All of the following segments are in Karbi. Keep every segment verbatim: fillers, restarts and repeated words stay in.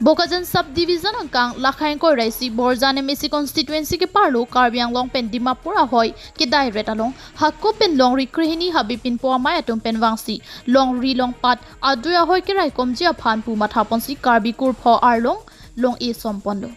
Bokajan Sub Division angkang Lakhaing Koiraisi Borjan M A C constituency keparlo Karbi Anglong pen Dimapur ahoi kedai ret along hako pen longri krehini Habibinpo amei atum pen vangsi longri longpat adui ahoi keraikomji aphan pu mathaponsi Karbi kurpho arlong long-e somponlo.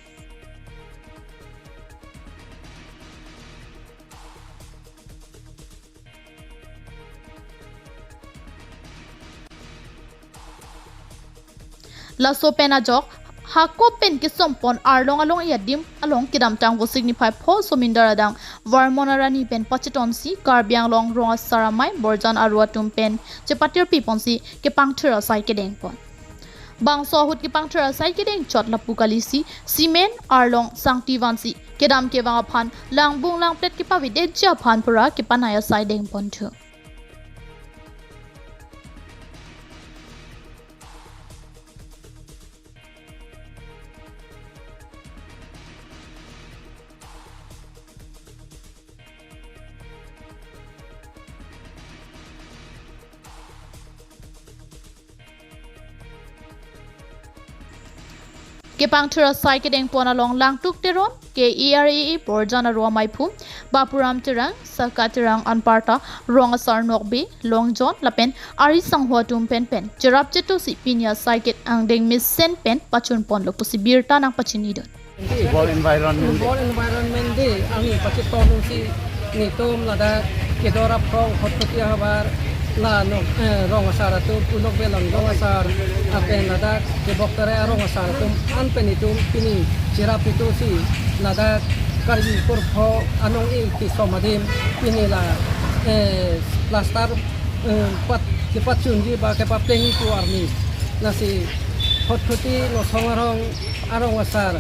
Laso pen ajok hako pen kesompon arlong along-e adim along kedamtang Vosik niphai pho Somindar adang Varmon Arani pen pachetonsi Karbi Anglong rong asar amei Borjan aru atum pen chepatirpiponsi kepangthir asai kedengpon. Bangso ahut kepangthir asai kedengchot lapu kalisi cement arlong sangti vansi kedam kevang aphan langbung langplet kepavedetji aphan pura kepanai asai dengponthu. Kepangthir asai kedengpon along Langtuk Teron, K A R A A Borjan aru ameiphum, Bapuram Terang, Saka Terang anparta rong asar Nokbe, Longjon lapen ari sangho atum pen pen cherap chetosi pini asai ke angdeng mesen pen pachunponlo pusi birta nangpachinidun. World Environment Day. World Environment Day arni pachetonsi netum ladak kedorap rong hotpeti ahavar la nok, eh, rong asar atum unok belong rong asar apen ladak kebok tare arong asar atum an pen itum pini cherap chetosi ladak Karbi kurpho anong-e kesom adim pini la, eh, plaster, eh, pat kepachunji ba kepaplengji pu arni. Lasi hotpeti Nosong arong arong asar,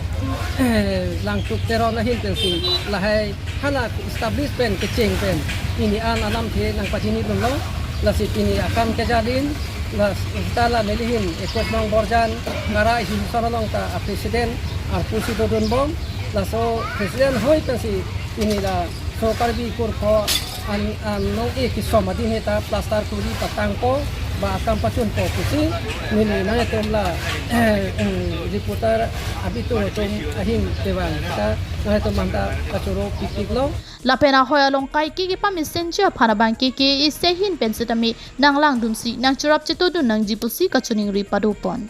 eh, Langtuk Teron ahin pensi lahai hala establish pen kecheng pen pini an alamthe nangpachinidunlo. Lasi pini akam kejalin la sita la nelihin ekot nong Borjan Kara Hill Sor along ta a president arpusi dodunbom. Laso president hoi pensi pini laso Karbi kurpho an, anong-e kesom adim heta plaster kuri patangpo ba akam pachunpo pusi neli nanglitum la, eh, eh, reporter abitung atum ahin kevang ta nanglitum anta kachoro pikpiklo. Lapen ahoi along kaike kepamesenji aphan abang ke ke isi ahin pen sitame nanglangdunsi nangcherap chetodun nangji pusi kachiningri padopon.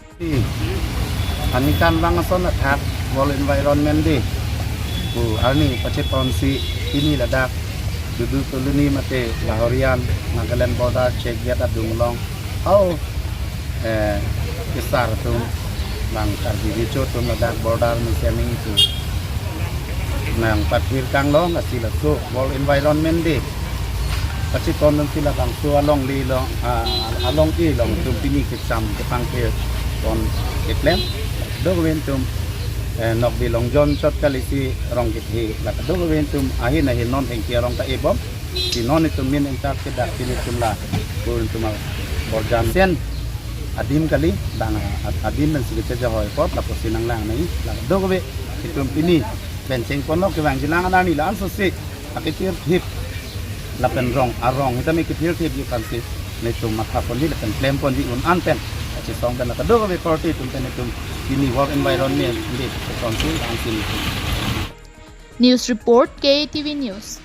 Aningkan bang ason athak World Environment Day pu arni pachetonsi pini ladak Dudu Colony mate Lahorian Nagaland border check gate adung along, hau, eh, kesar atum bang Karbi Recho atum ladak border mesen nangtum nangpathir kanglong asi laso World Environment Day. Pacheton nangsi labangso along li long, ah, along-e along atum pini kecham kepangthir pon keklem. Dokave atum, eh, Nokbe Longjon chot kalisi rong kethe. Lake dokave atum ahin ahin non hengke arong ta ebom. Si non itum min engtak kedak pini atum la. Bur atum Borjan sen adim kali, bang a-, adim pensi keche jahoi apot, lapusi nanglang nai, la dokave itum pini pen chengponlo kevangji lang an arni la-an sosi akethirthip lapen rong arong sitame kethirthipji aphansi netum mathaponji lapen klemponji un an pen kachesong pen la dokave korte atum pen itum pini World Environment Day kachesongsi la-ansi netum. News report, K A T V News.